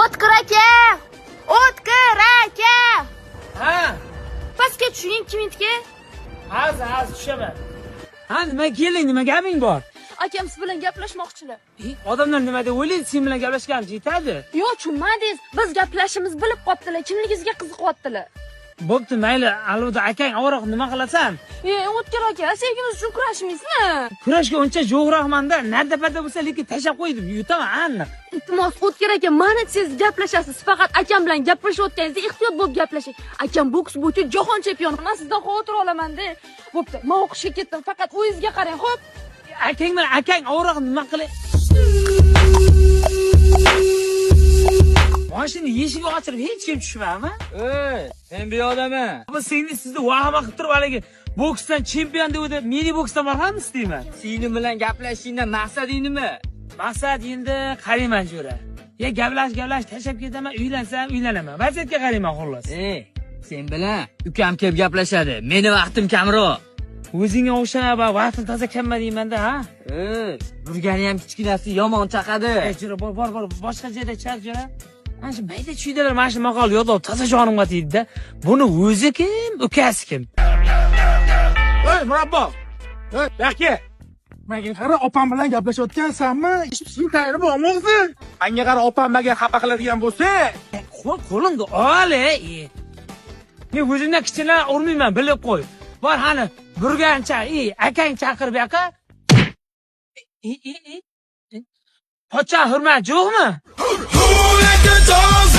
O'tkir aka! O'tkir aka! Ha, Pastga tushing 2 minutga. Hozir, hozir tushaman. Ha, nima kelding, nima gaping bor? Akam siz bilan gaplashmoqchilar. Odamlar nima deb o'ylaydi, sen bilan gaplashganim yetadi. Yo'q, tushunmadingiz. Biz gaplashimiz bilib qoptilar, kimligingizga qiziqyaptilar. Bo'pti, mayli, alvida akang avvalroq nima qilasan? E, O'tkir aka, sevgimiz uchun kurashmaysizmi? Kurashga uncha jo'g'roqmanda, narda parda bo'lsa, lekin tashlab qo'ydim, yutaman aniq. Iltimos, O'tkir aka, mani desangiz gaplashasiz. Faqat akam bilan gaplashayotganingizda ehtiyot bo'lib gaplashing. Akam boks bo'yicha jahon chempioni. Men sizdan xavotir olaman-da. Bo'pti, men o'qishga ketdim. Faqat o'zingizga qarang, xo'p? Akang bilan akang avvalroq nima qilay? Mashina eshigi ochilib hech kim tushmadimi? Ey, men bu yoqdaman. Bu singli sizni vahima qilib turib haligi boksdan chempion degandi, mini boksdan borganmisiz deyman. Singlim bilan gaplashishingdan maqsading nima? Maqsad endi qarayman jo'ra. Ya gaplash gaplash tashlab ketaman, uylansam uylanaman. Vaziyatga qarayman xullas. Ey, sen bilan ukam kelib gaplashadi. Meni vaqtim kamroq. O'zingga o'xshab vaqtim toza kamma deymanda, ha? Ey, burgani ham kichkinasi yomon chaqadi. Ey jo'ra, bor bor bor, boshqa joyda chaq jo'ra. Mana shu mayda chuydalar mana shu maqol yodlab toza jonimga tegdi-da. Buni o'zi kim, ukasi kim? Ey, murabbo. Ey, aka. Menga qara, opam bilan gaplashayotgansanmi? Eshitishing tayri bormi o'zi? Menga qara, opam menga xafa qiladigan bo'lsa, Qo'l qo'limga ol, ey. Men o'zimdan kichkina urmayman, bilib qo'y. Bor hani, burgancha, ey, akang chaqir bu yoqqa. Ey, ey, ey. Pochcha hurmat yo'qmi? Who let the dogs